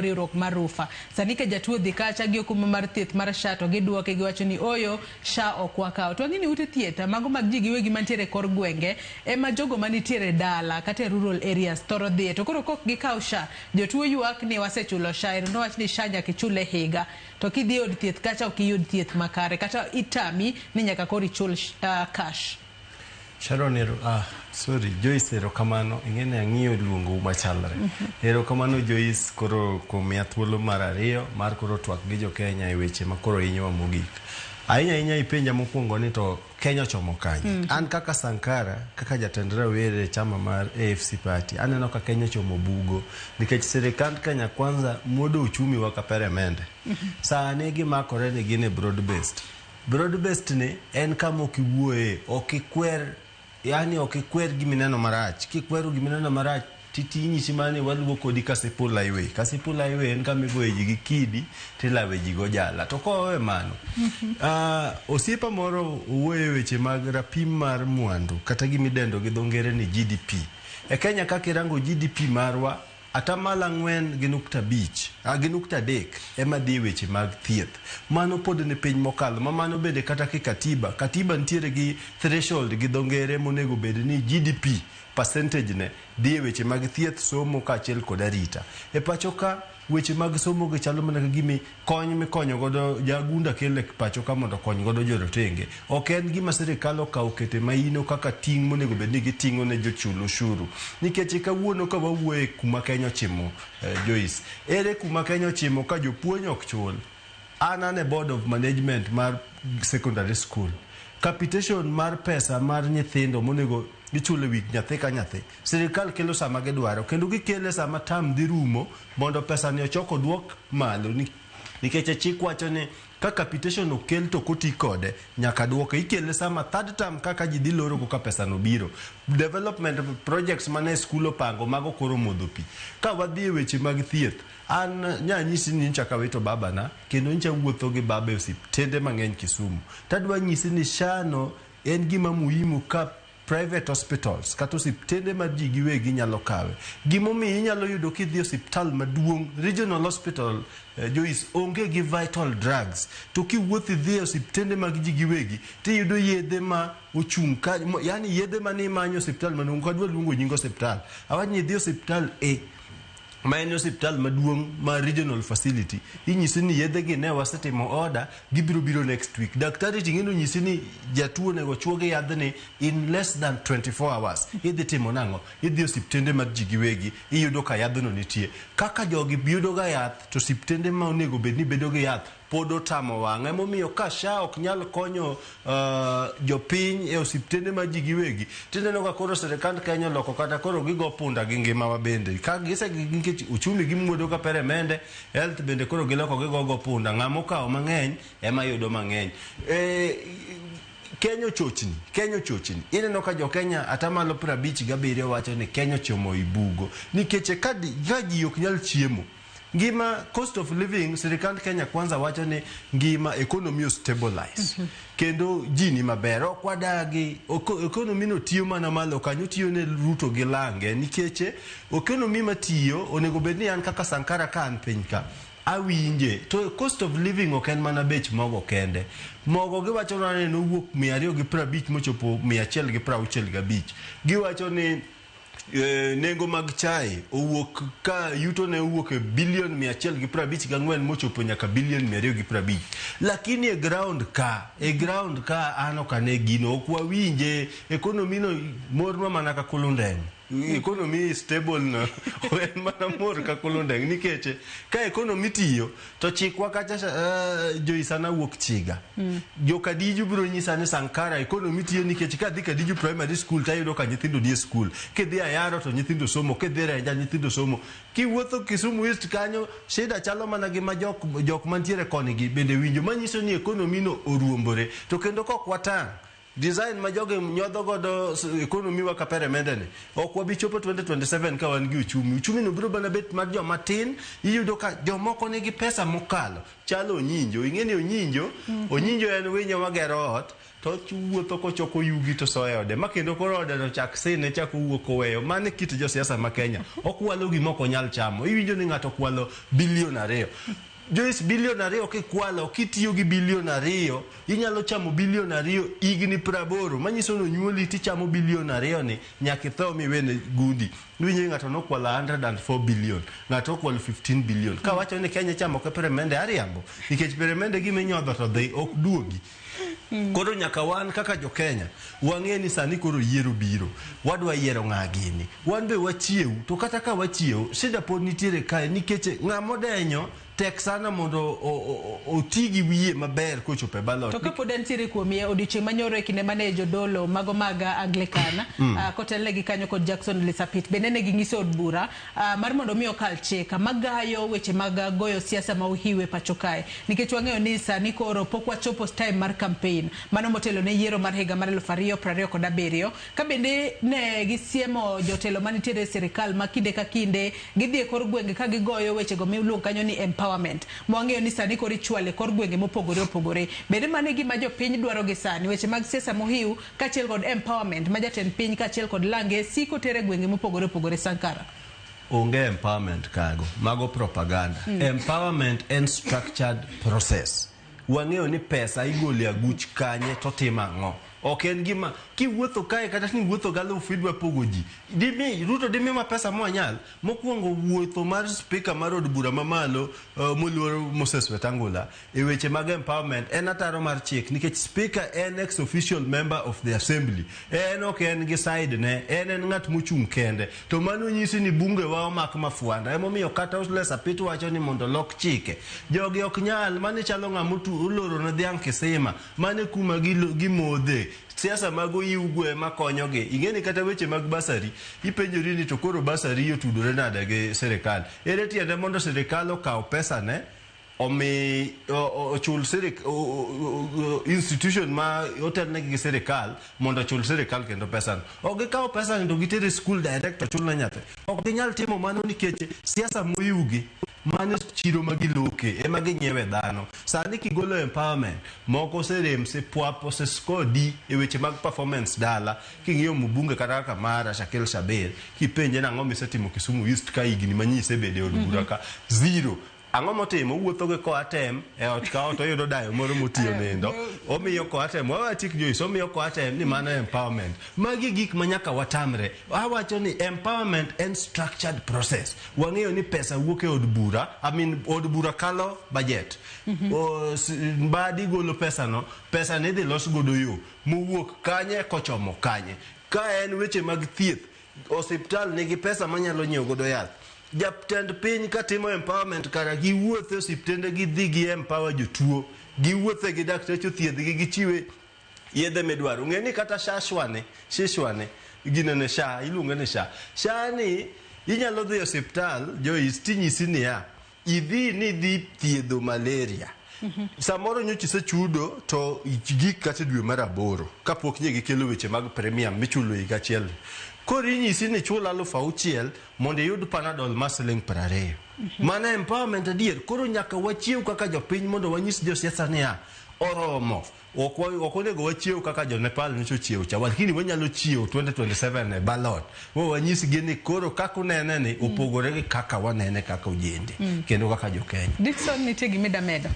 Riwruok mar Rufa. Sani ka jatuo odhi kacha gi okumba mar thieth mar SHA to giduoke giwacho ni ooyo SHA ok wakaw. To wang'e ni ute thieth mago mag ji giwegi mantiere e kor gwenge ema jogo manitiere dala kata e rural areas thoro dhiye. To koro kok gikaw SHA, jotuo ywak ni wasechulo SHA. Ero nowach ni SHA nyaka ichul e higa. To kidhi e od thieth kacha ok iyud thieth makare kata itami ni nyaka koro ichul cash. Sharon ero, ah, sorry, Joyce erokamano, ing'e ni ang'iyo luongou machalre. Erokamano Joyce koro kuom miya thuolo mar ariyo mar koro twak gi jo Kenya e weche ma koro hinyowa mogik. Ahinya ahinya ipenja mokwongo ni to Kenya ochomo kanye? An kaka Sankara, kaka jatend rawere e chama mar AFC Party, aneno ka Kenya ochomo bugo nikech sirikand Kenya Kwanza muodo uchumi wa ka peremende. Sani gimakore ni gin e broad based. Broad based ni en kama ok iwuoye, ok ikwer, yani ok ikwer gimineno marach. Kikwero gimineno marach titi inyisi mana ni waluwo kodi Kasipul Highway. Kasipul Highway en kama igoye ji gi kidi tilawe ji go jala. To kowe mano, osiepa moro owuoyo e weche mag rapim mar mwandu kata gimidendo gi dho ngere ni GDP. E Kenya kaka irango GDP marwa Atamalo ang'wen gi nukta abich, gi nukta adek ema dhi e weche mag thieth. Mano pod ni piny mokalo ma mano bende kata ki katiba, katiba nitiere gi threshold gi dho ngere monego bed ni GDP percentage ne dhi e weche mag thieth, somo kaachiel kod arita. E pacho ka weche mag somo gi chalo mana ka gimi Kony mikonyo godo jagunda kele pacho ka mondo okony godo jorotenge. Ok en gima sirikal okawo okete maino kaka ting' monego bed ni giting'o ne jochul ushuru. Nikech kawuono ka wawuoye kuma Kenya ochimo Joyce, ere kuma Kenya ochimo ka jopuonj ok chul? An an e board of management mar secondary school. Capitation mar pesa mar nyithindo monego ichulo e wi nyathi ka nyathi, sirikal kelo sama gidwaro kendo gikele sama term dhi rumo mondo pesa ni ochok oduok malo nikech chik wacho ni ka capitation okel to ok oti kode nyaka duoke ikele sama third term kaka ji dhi loro koka pesa no biro development projects mane skul opango mago koro modho pi ka wadhi e weche mag thieth an nya nyisi ni nyocha kawito babana kendo nyocha wuotho gi baba e osiptende mang'eny Kisumu tadwa nyisi ni SHA no en gima muhimu ka private hospitals kata osiptende ma ji giwegi nyalo kawe. Gimomiyo inyalo yudo kidhi e osiptal maduong' regional hospital Joyce onge gi vital drugs to kiwuotho idhi e osiptende mag ji giwegi tiyudo yedhe ma ochung' ka yani yedhe mane imanyo e osiptal maduong' ok adwa luongo nying osiptal awach ni idhi e osiptal A ma en osiptal maduong' ma regional facility inyisi ni yedhe gi ne wasetimo order gibiro biro next week daktari ting'e onyisi ni jatuo onego chuo gi yadhni in less than 24 hours idhi timo nang'o idhi osiptende mar ji giwegi iyudo ka yadhno nitie kaka jogi yudo ga yath to osiptende ma onego bed ni bedo gi yath pod otamo wang'a emomiyo ka SHA ok nyal konyo jopiny e osiptende ma ji giwegi tineno ka koro sirikand Kenya oloko kata koro gigo punda gi ngimawa bende ka gise nikech uchumi gimuodo ka peremende health bende koro giloko gigo go punda ng'ama okawo mang'eny ema yudo mang'eny Kenya ochochni, Kenya ochochni. Ineno ka jo Kenya atamalo 57 wacho ni Kenya ochomo i bugo nikech ka ji ok nyal chiemo ngima cost of living sirikand Kenya Kwanza wacho ni ngima economy o stabilize kendo ji ni maber ok wadagi economy no tiyo mana malo kanyo tiyo ne Ruto gi lange nikech economy matiyo onego bed ni an kaka Sankara ka an piny ka awinje to cost of living ok en mana bech mogo kende mogo giwacho ni nowuok 250 mochopo 165 giwacho ni nengo mag chai owuok ka yuto ne owuok e bilion 154 mochopo nyaka bilion 250 lakini e ground ka e ground ka an ok ane gino ok wawinje economy no mornwa mana ka kulundeng economy stable no en mana mor ka kulundeng nikech ka economy tiyo to chikwa kacha Joyce an awuok Chiga Jokadiju biro nyisa ni Sankara economy tiyo nikech kadhi Kadiju primary school tayudo ka nyithindo nie school kidhi Ayaro to nyithindo somo kidhi Renja nyithindo somo kiwuotho Kisumu East kanyo shida chalo mana gi ma jok mantiere koni gi bende winjo manyiso ni economy no oruombore to kendo kok watang' Design ma jogi nyodho godo economy wa ka peremende ni ok wabi chopo 2027 ka wan gi uchumi. Uchumi no biro mana bet mar joma tin. Iyudo ka jomoko nigi pesa mokalo. Chalo onyinjo. Ing'e ni onyinjo, onyinjo en winyo magero ot to wuotho kochoko yugi to soyo e ode. Ma kendo koro ode no chak sine chak owuok oweyo. Mano e kit josiasa ma Kenya. Okwalo gima ok onyal chamo. Iwinjo ni ng'ato okwalo bilion 2. Joyce, bilion 2 kikwalo, kitiyo gi bilion 2, inyalo chamo bilion 2 higni 80. Manyiso ni onyuoli tichamo bilion 2 ni nyaka itho miwene gundi. Iwinjo ni ng'ato nokwalo 104 billion, ng'ato okwalo 15 billion. Kawacho ni Kenya chamo ka peremende ariambo, nikech peremende gima inyodho to dhi ok duogi. Koro nyaka wan kaka jo Kenya wang'e ni sani koro yiero biro, wadwa yiero ng'a gini. Wan be wachiew, to kata ka wachiew, shida pod nitiere kae nikech ng'ama odenyo tek sana mondo oti gi wiye maber kochopo e ballot. To kapod antiere kuomi odiochieng' manyoro e kinde mane jodolo mago mag Anglican kotelnegi kanyo kod Jackson Lisapit bende ne ginyiso od bura mar mondo mi okal chik magayo weche mag goyo siasa ma ohiwe pacho kae, nikech wang'eyo ni sani koro pok wachopo time mar campaign mano motelo ne yiero mar higa mar 2027, ka bende ne gisiemo jotelo manitiere e sirikal ma kinde ka kinde gidhi e kor gwenge ka gigoyo wechego miluongo kanyo ni empowerment, mwang'eyo ni sani koro ichwale kor gwenge mopogore opogore. Bende mano e gima jopiny dwaro gi sani, weche mag siasa mohiu kaachiel kod empowerment ma jatend piny kaachiel kod lange siko tere gwenge mopogore opogore. Sankara. Onge empowerment kago, mago propaganda. Empowerment en structured process. Wang'eyo ni pesa igolo e aguch kanye to timo ang'o. Ok en gima kiwuotho kae kata ni wuotho galufu idwa pogo ji. Dimi Ruto dimi ma pesa mwanyal. Mokwongo wuotho mar speaker mar od bura mamalo moluor Moses Wetangula e weche mag empowerment en ataro mar chik, nikech speaker en ex official member of the assembly. En ok en gi side ne, en ng'at mochung' kende. To mano nyisi ni bunge wa omak mafuanda. Emomiyo kata Lesapit wacho ni mondo lok chike. Jogi ok nyal, mane chalo ng'ama oloro ne dhiang' kisima, mane kuma gimodhe. Siasa mag oyiwgo ema konyogi. Ing'e ni kata weche mag basari, ipenjori ni to koro basari otudore nade gi sirikal. Ere tiende mondo sirikal okaw pesa ne omi ochul institution ma otelnegi gi sirikal mondo ochul sirikal kendo pesano. Ok gikaw pesani to gitere e school direct ochul ne nyathi. Ok ginyal timo mano nikech siasa moyiwgi mano chiro ma giloke ema ginyiewe dhano. Sani kigolo empowerment, moko oserem sipwap osescore D e weche mag performance dala. King'iyo mbunge kata kaka mara Shakil Shabir, kipenje nang'o misetimo Kisumu East ka higni manyise isebede e od bura ka, zero. Ang'o motimo? Owuotho gi Coartem e ot ka ot, oyudo dayo moro motiyo nindo. Omiyo Coartem, wawe achik Joyce, omiyo Coartem ni mano empowerment. Magi gik ma nyaka watamre. Awacho ni empowerment en structured process. Wang'eyo ni pesa wuok e od bura, I mean od bura kalo budget. Mbadi golo pesa no, pesa ni idhi los godo yo mowuok kanye kochomo kanye. Ka en weche mag thieth, osiptal nigi pesa manyalo nyiewo godo yath. Jatend piny katimo empowerment kara giwuothe osiptende gidhi gi empower jotuo, giwuothe gi dakteche othiedhgi gichiwe yedhe midwaro. Ng'e ni kata shashwane, shishwane, ginene SHA, iluonge ni SHA. SHA ni inyalo dhi e osiptal Joyce tinyisi niya, idhi ni idhi thiedho malaria. Samoro nyocha isechudo to gik kata dwe mar 8 kapok nye gikelo weche mag premium michulo higa achiel. Koro inyisi ni chul 6,000 mondo iyud Panadol mar siling 20. Mano empowerment adier. Koro nyaka wachiew kaka jopiny mondo wanyis josiasa niya, oromo. Ok onego wachiew kaka jo Nepal nyocha ochiew cha, lakini wanyalo chiew 2027 e ballot. Wa wanyisgi ni koro kaka unene ni opogore gi kaka wanene kaka ojende kendo kaka jo Kenya. Dickson, nitie gima ida medo?